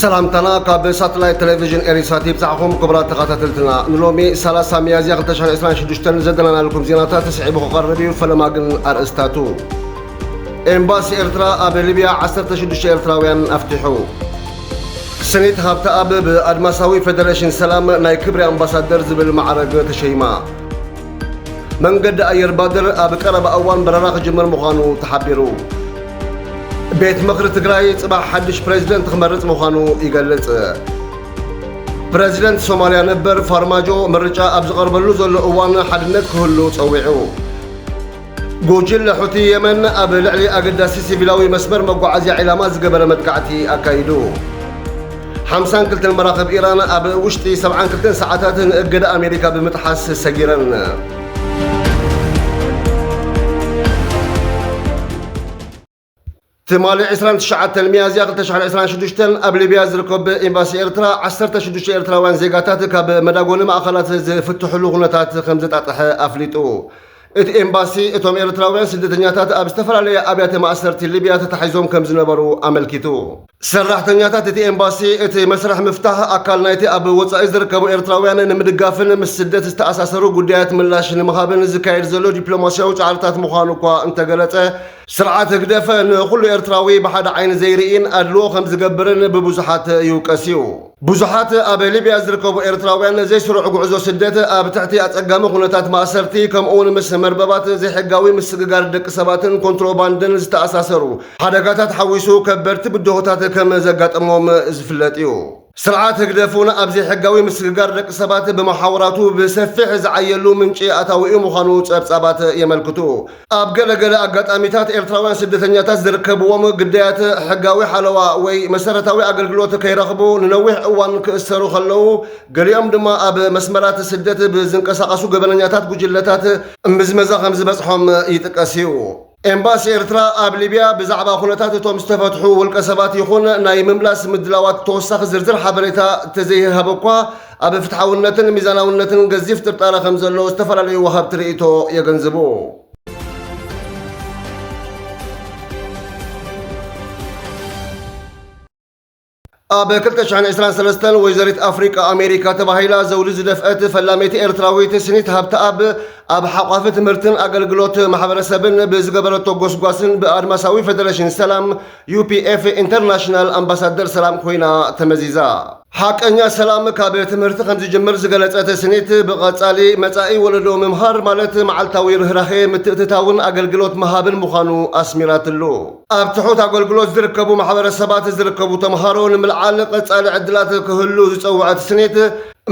ሰላምታና ካብ ሳተላይት ቴሌቪዥን ኤሪሳት ይብጻሕኹም። ክቡራት ተኸታተልትና፣ ንሎሚ ሰላሳ ሚያዝያ ክልተ ሽሕን ዕስራን ሽዱሽተን ዘደናናልኩም ዜናታት ስዒቡ ክቐርብ እዩ። ፈለማ ግን ኣርእስታቱ። ኤምባሲ ኤርትራ ኣብ ሊብያ ዓሰርተ ሽዱሽተ ኤርትራውያን ኣፍቲሑ። ስኒት ሃብተኣብ ብኣድማሳዊ ፌደሬሽን ሰላም ናይ ክብሪ ኣምባሳደር ዝብል ማዕረግ ተሸይማ። መንገዲ ኣየር ባድር ኣብ ቀረባ እዋን በረራ ክጅምር ምዃኑ ተሓቢሩ። ቤት ምኽሪ ትግራይ ጽባሕ ሓድሽ ፕሬዝደንት ክመርጽ ምዃኑ ይገልጽ። ፕሬዝደንት ሶማልያ ነበር ፋርማጆ ምርጫ ኣብ ዝቐርበሉ ዘሎ እዋን ሓድነት ክህሉ ጸዊዑ። ጉጅለ ሑቲ የመን ኣብ ልዕሊ ኣገዳሲ ሲቪላዊ መስመር መጓዓዝያ ዒላማ ዝገበረ መጥቃዕቲ ኣካይዱ። ሓምሳን ክልተን መራኽብ ኢራን ኣብ ውሽጢ ሰብዓን ክልተን ሰዓታት ንእገዳ ኣሜሪካ ብምጥሓስ ሰጊረን። ትማሊ ዕስራን ትሽዓተን ሚያዝያ ክልተ ሽሕን ዕስራን ሽዱሽተን ኣብ ሊብያ ዝርከብ ኤምባሲ ኤርትራ ዓሰርተ ሽዱሽተ ኤርትራውያን ዜጋታት ካብ መዳጎኒ ማእኸላት ዝፍትሕሉ ኩነታት ከም ዘጣጥሐ ኣፍሊጡ። እቲ ኤምባሲ እቶም ኤርትራውያን ስደተኛታት ኣብ ዝተፈላለየ ኣብያተ ማእሰርቲ ሊብያ ተታሒዞም ከም ዝነበሩ ኣመልኪቱ። ሰራሕተኛታት እቲ ኤምባሲ እቲ መስርሕ ምፍታሕ ኣካል ናይቲ ኣብ ወጻኢ ዝርከቡ ኤርትራውያን ንምድጋፍን ምስ ስደት ዝተኣሳሰሩ ጉዳያት ምላሽ ንምሃብን ዝካየድ ዘሎ ዲፕሎማስያዊ ጻዕርታት ምዃኑ እኳ እንተገለጸ፣ ስርዓት ህግደፍ ንኹሉ ኤርትራዊ ብሓደ ዓይኒ ዘይርኢን ኣድልዎ ከም ዝገብርን ብብዙሓት ይውቀስ እዩ። ብዙሓት ኣብ ሊብያ ዝርከቡ ኤርትራውያን ዘይስሩዕ ጉዕዞ ስደት፣ ኣብ ትሕቲ ኣጸጋሚ ኩነታት ማእሰርቲ፣ ከምኡውን ምስ መርበባት ዘይሕጋዊ ምስግጋር ደቂ ሰባትን ኮንትሮባንድን ዝተኣሳሰሩ ሓደጋታት ሓዊሱ ከበድቲ ብድሆታት ከም ዘጋጠሞም ዝፍለጥ እዩ። ስርዓት ህግደፍ እውን ኣብ ዘይሕጋዊ ምስግጋር ደቂ ሰባት ብመሓውራቱ ብሰፊሕ ዝዓየሉ ምንጪ ኣታዊኡ ምዃኑ ጸብጻባት የመልክቱ። ኣብ ገለ ገለ ኣጋጣሚታት ኤርትራውያን ስደተኛታት ዝርከብዎም ግዳያት ሕጋዊ ሓለዋ ወይ መሰረታዊ ኣገልግሎት ከይረኽቡ ንነዊሕ እዋን ክእሰሩ ከለዉ፣ ገሊኦም ድማ ኣብ መስመራት ስደት ብዝንቀሳቐሱ ገበነኛታት ጉጅለታት ምዝመዛ ከም ዝበጽሖም ይጥቀስ እዩ። ኤምባሲ ኤርትራ ኣብ ሊብያ ብዛዕባ ኩነታት እቶም ዝተፈትሑ ውልቀ ሰባት ይኹን ናይ ምምላስ ምድላዋት ተወሳኺ ዝርዝር ሓበሬታ ተዘይሃበ እኳ፣ ኣብ ፍትሓውነትን ሚዛናውነትን ገዚፍ ጥርጣረ ከም ዘሎ ዝተፈላለዩ ወሃብቲ ርእይቶ የገንዝቡ። ኣብ ክልተ ሽሕን ዕስራን ሰለስተን ወይዘሪት ኣፍሪቃ ኣሜሪካ ተባሂላ ዘውዲ ዝደፍአት ፈላመይቲ ኤርትራዊት ስኒት ሃብተኣብ ኣብ ሓቋፊ ትምህርትን ኣገልግሎት ማሕበረሰብን ብዝገበረቶ ጎስጓስን ብኣድማሳዊ ፌደሬሽን ሰላም፣ ዩ ፒ ኤፍ ኢንተርናሽናል፣ ኣምባሳደር ሰላም ኮይና ተመዚዛ። ሓቀኛ ሰላም ካብ ትምህርቲ ከም ዝጅምር ዝገለጸት ስኒት፣ ብቐጻሊ መጻኢ ወለዶ ምምሃር ማለት መዓልታዊ ርህራሄ፣ ምትእትታውን ኣገልግሎት ምሃብን ምዃኑ ኣስሚራትሉ። ኣብ ትሑት ኣገልግሎት ዝርከቡ ማሕበረሰባት ዝርከቡ ተምሃሮ ንምልዓል ቀጻሊ ዕድላት ክህሉ ዝጸውዐት ስኒት፣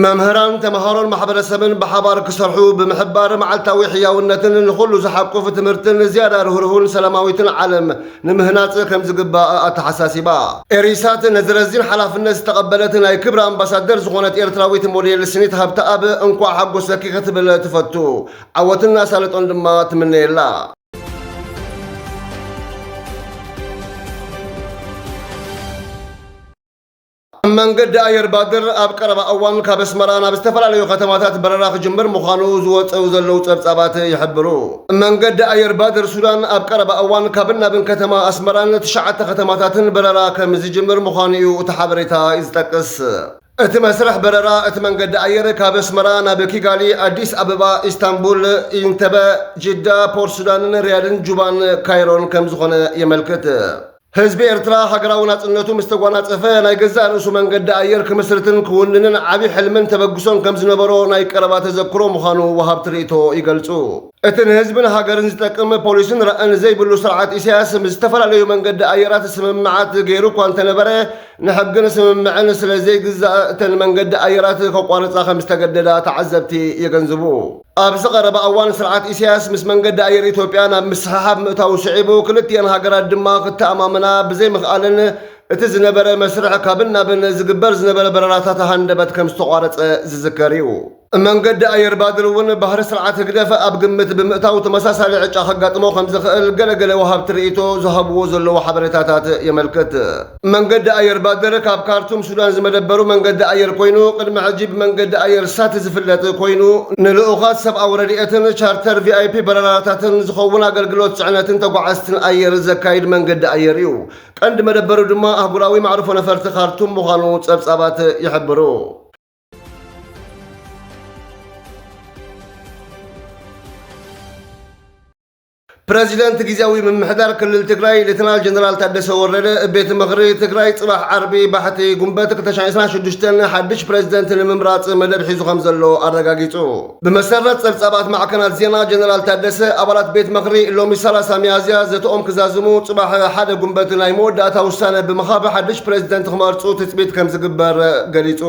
መምህራን፣ ተምሃሮን ማሕበረሰብን ብሓባር ክሰርሑ ብምሕባር፣ መዓልታዊ ሕያውነትን ንኹሉ ዝሓቁፍ ትምህርትን ዝያዳ ርህርሁን ሰላማዊትን ዓለም ንምህናጽ ከም ዝግባእ ኣተሓሳሲባ። ኤሪሳት ነዚ ረዚን ሓላፍነት ዝተቐበለት ናይ ክብሪ ኣምባሳደር ዝኾነት ኤርትራዊት ሞዴል ስኒት ሃብተኣብ፣ እንኳዕ ሓጎሰኪ ክትብል ትፈቱ። ዓወትን ኣሳልጦን ድማ ትምነየላ። መንገዲ ኣየር ባድር ኣብ ቀረባ እዋን ካብ ኣስመራ ናብ ዝተፈላለዩ ከተማታት በረራ ክጅምር ምዃኑ ዝወጸኡ ዘለዉ ጸብጻባት ይሕብሩ። መንገዲ ኣየር ባድር ሱዳን ኣብ ቀረባ እዋን ካብን ናብን ከተማ ኣስመራን ትሽዓተ ከተማታትን በረራ ከም ዝጅምር ምዃኑ እዩ እቲ ሓበሬታ ዝጠቅስ። እቲ መስርሕ በረራ እቲ መንገዲ ኣየር ካብ ኣስመራ ናብ ኪጋሊ፣ ኣዲስ ኣበባ፣ ኢስታንቡል፣ ኢንተበ፣ ጅዳ፣ ፖርት ሱዳንን ሪያድን ጁባን ካይሮን ከም ዝኾነ የመልክት። ህዝቢ ኤርትራ ሃገራዊ ናጽነቱ ምስ ተጓናጸፈ፣ ናይ ገዛእ ርእሱ መንገዲ ኣየር ክምስርትን ክውንንን ዓቢ ሕልምን ተበግሶን ከም ዝነበሮ ናይ ቀረባ ተዘክሮ ምዃኑ ወሃብቲ ርእይቶ ይገልጹ። እቲ ንህዝብን ሃገርን ዝጠቅም ፖሊስን ራእን ዘይብሉ ስርዓት ኢሳያስ ምስ ዝተፈላለዩ መንገዲ ኣየራት ስምምዓት ገይሩ እኳ እንተነበረ፣ ንሕግን ስምምዕን ስለ ዘይግዛእ እተን መንገዲ ኣየራት ከቋርጻ ከም ዝተገደዳ ተዓዘብቲ የገንዝቡ። ኣብዚ ቀረባ እዋን ስርዓት ኢሳያስ ምስ መንገዲ ኣየር ኢትዮጵያ ናብ ምስሕሓብ ምእታዉ ስዒቡ፣ ክልቲኣን ሃገራት ድማ ክተኣማመና ብዘይምኽኣለን፣ እቲ ዝነበረ መስርሕ ካብን ናብን ዝግበር ዝነበረ በረራታት ሃንደበት ከም ዝተቋረጸ ዝዝከር እዩ። መንገዲ ኣየር ባድር እውን ባህሪ ስርዓት ህግደፍ ኣብ ግምት ብምእታው ተመሳሳሊ ዕጫ ከጋጥሞ ከም ዝኽእል ገለገለ ወሃብቲ ርእይቶ ዝሃብዎ ዘለዉ ሓበሬታታት የመልክት። መንገዲ ኣየር ባድር ካብ ካርቱም ሱዳን ዝመደበሩ መንገዲ ኣየር ኮይኑ፣ ቅድሚ ሕጂ ብመንገዲ ኣየር ሳት ዝፍለጥ ኮይኑ፣ ንልኡኻት ሰብኣዊ ረድኤትን ቻርተር ቪ ኣይ ፒ በረራታትን ዝኸውን ኣገልግሎት ጽዕነትን ተጓዓዝትን ኣየር ዘካይድ መንገዲ ኣየር እዩ። ቀንዲ መደበሩ ድማ ኣህጉራዊ መዕርፎ ነፈርቲ ካርቱም ምዃኑ ጸብጻባት ይሕብሩ። ፕረዚደንት ግዝያዊ ምምሕዳር ክልል ትግራይ ሌተናል ጀነራል ታደሰ ወረደ፣ ቤት ምኽሪ ትግራይ ጽባሕ ዓርቢ ባሕቲ ጉንበት ክልተ ሺሕ ዕስራን ሽዱሽተን ሓድሽ ፕረዚደንት ንምምራጽ መደብ ሒዙ ከም ዘሎ ኣረጋጊጹ። ብመሰረት ጸብጻባት ማዕከናት ዜና፣ ጀነራል ታደሰ ኣባላት ቤት ምኽሪ ሎሚ ሰላሳ ሚያዝያ ዘተኦም ክዛዝሙ፣ ጽባሕ ሓደ ጉንበት ናይ መወዳእታ ውሳነ ብምሃብ ሓድሽ ፕረዚደንት ክመርጹ ትጽቢት ከም ዝግበር ገሊጹ።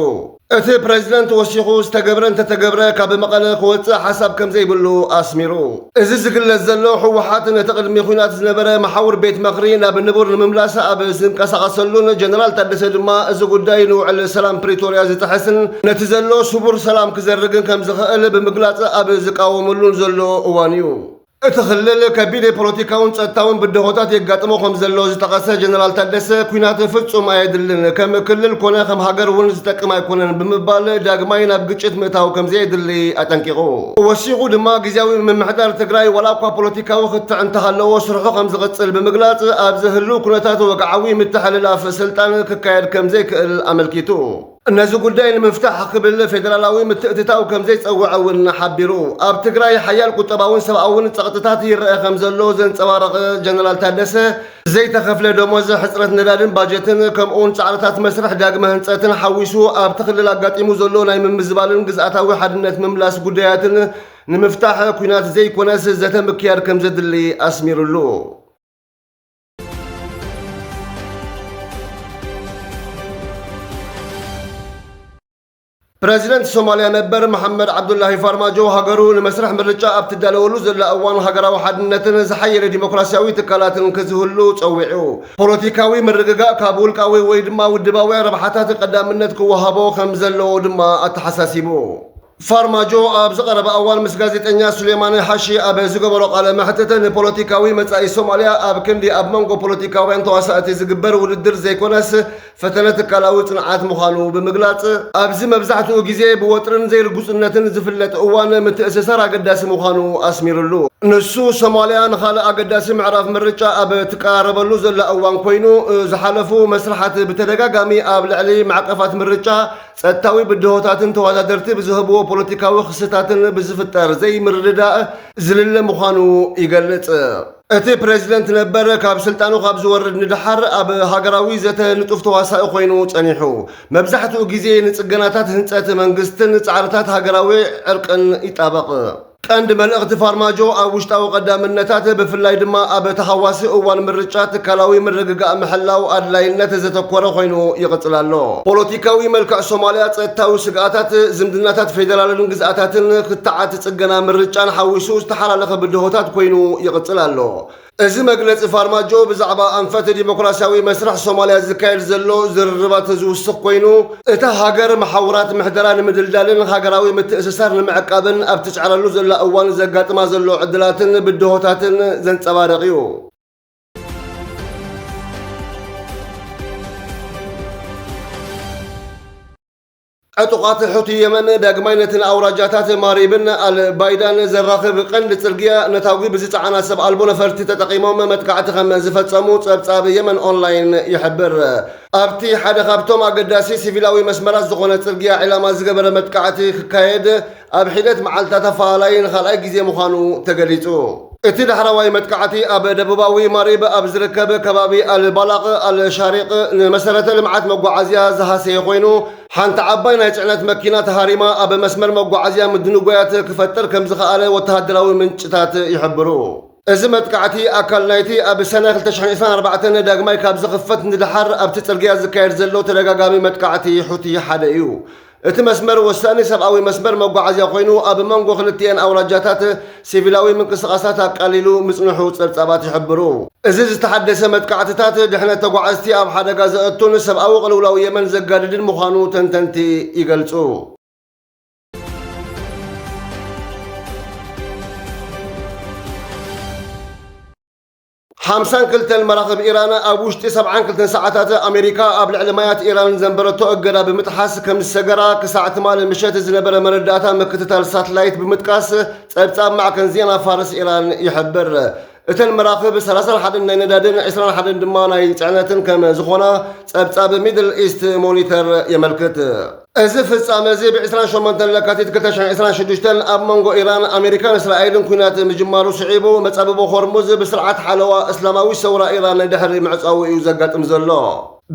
እቲ ፕረዚደንት ወሲኹ፣ ዝተገብረ እንተተገብረ ካብ መቐለ ክወጽእ ሓሳብ ከም ዘይብሉ ኣስሚሩ። እዚ ዝግለጽ ዘሎ፣ ህወሓት ነቲ ቅድሚ ኲናት ዝነበረ መሓውር ቤት ምኽሪ ናብ ንቡር ንምምላስ ኣብ ዝንቀሳቐሰሉን፣ ጀነራል ታደሰ ድማ እዚ ጉዳይ ንውዕል ሰላም ፕሪቶርያ ዝጥሕስን ነቲ ዘሎ ስቡር ሰላም ክዘርግን ከም ዝኽእል ብምግላጽ ኣብ ዝቃወመሉን ዘሎ እዋን እዩ። እቲ ክልል ከቢድ ፖለቲካውን ጸጥታውን ብድሆታት የጋጥሞ ከም ዘሎ ዝጠቐሰ ጀነራል ታደሰ፣ ኲናት ፍጹም ኣየድልን፣ ከም ክልል ኮነ ከም ሃገር እውን ዝጠቅም ኣይኮነን ብምባል፣ ዳግማይ ናብ ግጭት ምእታው ከም ዘየድሊ ኣጠንቂቑ። ወሲኹ ድማ፣ ግዝያዊ ምምሕዳር ትግራይ ዋላ እኳ ፖለቲካዊ ክትዕ እንተሃለዎ፣ ስርሑ ከም ዝቕጽል ብምግላጽ፣ ኣብዚ ህሉው ኩነታት ወግዓዊ ምትሕልላፍ ስልጣን ክካየድ ከም ዘይክእል ኣመልኪቱ። ነዚ ጉዳይ ንምፍታሕ ክብል ፌደራላዊ ምትእትታው ከም ዘይጸውዐ እውን ሓቢሩ። ኣብ ትግራይ ሓያል ቁጠባውን ሰብኣውን ጸቕጥታት ይረአ ከም ዘሎ ዘንጸባረቐ ጀነራል ታደሰ፣ ዘይተኸፍለ ደሞዝ፣ ሕጽረት ነዳድን ባጀትን፣ ከምኡውን ጻዕርታት መስርሕ ዳግመ ህንጸትን ሓዊሱ ኣብቲ ክልል ኣጋጢሙ ዘሎ ናይ ምምዝባልን ግዝኣታዊ ሓድነት ምምላስ ጉዳያትን ንምፍታሕ ኲናት ዘይኮነስ ዘተ ምክያድ ከም ዘድሊ ኣስሚሩሉ። ፕረዚደንት ሶማልያ ነበር መሓመድ ዓብዱላሂ ፋርማጆ፣ ሃገሩ ንመስርሕ ምርጫ ኣብ ትዳለወሉ ዘላ እዋን፣ ሃገራዊ ሓድነትን ዝሓየለ ዲሞክራሲያዊ ትካላትን ክዝህሉ ጸዊዑ። ፖለቲካዊ ምርግጋእ ካብ ውልቃዊ ወይ ድማ ውድባዊ ረብሓታት ቀዳምነት ክወሃቦ ከም ዘለዎ ድማ ኣተሓሳሲቡ። ፋርማጆ ኣብዚ ቀረባ እዋን ምስ ጋዜጠኛ ሱሌማን ሓሺ ኣብ ዝገበሮ ቃለ መሕትት፣ ንፖለቲካዊ መጻኢ ሶማልያ ኣብ ክንዲ ኣብ መንጎ ፖለቲካውያን ተዋሳእቲ ዝግበር ውድድር ዘይኮነስ፣ ፈተነ ትካላዊ ጽንዓት ምዃኑ ብምግላጽ፣ ኣብዚ መብዛሕትኡ ግዜ ብወጥርን ዘይርጉጽነትን ዝፍለጥ እዋን፣ ምትእስሳር ኣገዳሲ ምዃኑ ኣስሚሩሉ። ንሱ፣ ሶማልያ ንኻልእ ኣገዳሲ ምዕራፍ ምርጫ ኣብ ትቀራረበሉ ዘላ እዋን ኮይኑ፣ ዝሓለፉ መስርሓት ብተደጋጋሚ ኣብ ልዕሊ ማዕቀፋት ምርጫ፣ ጸጥታዊ ብድሆታትን ተወዳደርቲ ብዝህብዎ ፖለቲካዊ ክስታትን ብዝፍጠር ዘይምርድዳእ ዝልለ ምዃኑ ይገልጽ። እቲ ፕረዚደንት ነበር፣ ካብ ስልጣኑ ካብ ዝወርድ ንደሓር፣ ኣብ ሃገራዊ ዘተ ንጡፍ ተዋሳኢ ኮይኑ ጸኒሑ፣ መብዛሕትኡ ግዜ ንጽገናታት ህንጸት መንግስትን ጻዕርታት ሃገራዊ ዕርቅን ይጣበቕ። ቀንዲ መልእኽቲ ፋርማጆ፣ ኣብ ውሽጣዊ ቀዳምነታት፣ ብፍላይ ድማ ኣብ ተሃዋሲ እዋን ምርጫ፣ ትካላዊ ምርግጋእ ምሕላው ኣድላይነት ዘተኮረ ኮይኑ ይቕጽል ኣሎ። ፖለቲካዊ መልክዕ ሶማልያ፣ ጸጥታዊ ስግኣታት፣ ዝምድናታት ፌደራልን ግዝኣታትን፣ ክትዓት ጽገና ምርጫን ሓዊሱ ዝተሓላለኸ ብድሆታት ኮይኑ ይቕጽል ኣሎ። እዚ መግለጺ ፋርማጆ፣ ብዛዕባ ኣንፈት ዲሞክራሲያዊ መስርሕ ሶማልያ ዝካየድ ዘሎ ዝርርባት ዝውስኽ ኮይኑ፣ እታ ሃገር መሓውራት ምሕደራ ንምድልዳልን ሃገራዊ ምትእስሳር ንምዕቃብን ኣብ ትጽዕረሉ ዘላ እዋን ዘጋጥማ ዘሎ ዕድላትን ብድሆታትን ዘንጸባርቕ እዩ። ዕጡቓት ሑቲ የመን ዳግማይ ነቲ ንኣውራጃታት ማሪብን ኣል ባይዳን ዘራኽብ ቀንዲ ጽርግያ ነታጒ ብዝጸዓና ሰብ ኣልቦ ነፈርቲ ተጠቒሞም መጥቃዕቲ ከም ዝፈጸሙ ጸብጻብ የመን ኦንላይን ይሕብር። ኣብቲ ሓደ ካብቶም ኣገዳሲ ሲቪላዊ መስመራት ዝኾነ ጽርግያ ዒላማ ዝገበረ መጥቃዕቲ ክካየድ ኣብ ሒደት መዓልታት ኣፈላላይ ንኻልኣይ ግዜ ምዃኑ ተገሊጹ። እቲ ዳሕረዋይ መጥቃዕቲ ኣብ ደቡባዊ ማሪብ ኣብ ዝርከብ ከባቢ ኣልባላቕ ኣልሻሪቕ ንመሰረተ ልምዓት መጓዓዝያ ዝሃሰየ ኮይኑ፣ ሓንቲ ዓባይ ናይ ጽዕነት መኪና ተሃሪማ ኣብ መስመር መጓዓዝያ ምድንጓያት ክፈጥር ከም ዝኸኣለ ወተሃደራዊ ምንጭታት ይሕብሩ። እዚ መጥቃዕቲ ኣካል ናይቲ ኣብ ሰነ ክልተ ሽሕን ዕስራን ኣርባዕተን ዳግማይ ካብ ዝኽፈት ንደሓር ኣብቲ ጽርግያ ዝካየድ ዘሎ ተደጋጋሚ መጥቃዕቲ ሑቲ ሓደ እዩ። እቲ መስመር ወሳኒ ሰብኣዊ መስመር መጓዓዝያ ኮይኑ፣ ኣብ መንጎ ክልቲኤን ኣውራጃታት ሲቪላዊ ምንቅስቓሳት ኣቃሊሉ ምጽንሑ ጸብጻባት ይሕብሩ። እዚ ዝተሓደሰ መጥቃዕትታት ድሕነት ተጓዓዝቲ ኣብ ሓደጋ ዘእቱን ሰብኣዊ ቅልውላው የመን ዘጋድድን ምዃኑ ተንተንቲ ይገልጹ። ሓምሳን ክልተን መራኽብ ኢራን ኣብ ውሽጢ ሰብዓን ክልተን ሰዓታት ኣሜሪካ ኣብ ልዕሊ ማያት ኢራን ዘንበረቶ እገዳ ብምጥሓስ ከም ዝሰገራ ክሳዕ ትማሊ ምሸት ዝነበረ መረዳእታ ምክትታል ሳትላይት ብምጥቃስ ጸብጻብ ማዕከን ዜና ፋርስ ኢራን ይሕብር። እተን መራኽብ ሰላሳን ሓደን ናይ ነዳድን ዕስራን ሓደን ድማ ናይ ጽዕነትን ከም ዝኾና ጸብጻብ ሚድል ኢስት ሞኒተር የመልክት። እዚ ፍጻመ እዚ ብ ዕስራን ሸሞንተን ለካቲት ክልተ ሽሕን ዕስራን ሽዱሽተን ኣብ መንጎ ኢራን፣ ኣሜሪካን እስራኤልን ኲናት ምጅማሩ ስዒቡ፣ መጻብቦ ሆርሙዝ ብስርዓት ሓለዋ እስላማዊ ሰውራ ኢራን ድሕሪ ምዕጻዉ እዩ ዘጋጥም ዘሎ።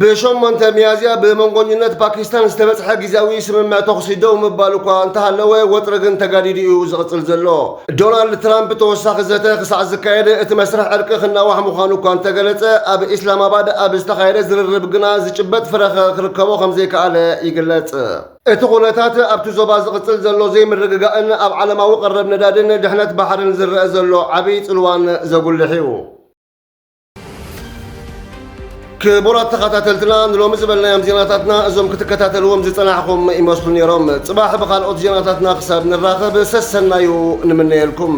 ብ ሸሞንተ ሚያዝያ ብመንጎኝነት ፓኪስታን ዝተበጽሐ ግዝያዊ ስምምዕ ተኹሲ ደው ምባል እኳ እንተሃለወ፣ ወጥሪ ግን ተጋዲዱ እዩ ዝቕጽል ዘሎ። ዶናልድ ትራምፕ ተወሳኺ ዘተ ክሳዕ ዝካየድ እቲ መስርሕ ዕርቂ ክናዋሕ ምዃኑ እኳ እንተገለጸ፣ ኣብ ኢስላማባድ ኣብ ዝተኻየደ ዝርርብ ግና ዝጭበጥ ፍረ ክርከቦ ከም ዘይከኣለ ይግለጽ። እቲ ኩነታት ኣብቲ ዞባ ዝቕጽል ዘሎ ዘይምርግጋእን ኣብ ዓለማዊ ቀረብ ነዳድን ድሕነት ባሕርን ዝረአ ዘሎ ዓብዪ ጽልዋን ዘጉልሕ እዩ። ክቡራት ተኸታተልትና፣ ንሎሚ ዝበልናዮም ዜናታትና እዞም ክትከታተልዎም ዝጸናሕኹም ይመስሉ ነይሮም። ጽባሕ ብኻልኦት ዜናታትና ክሳብ ንራኸብ ሰሰናዩ ንምነየልኩም።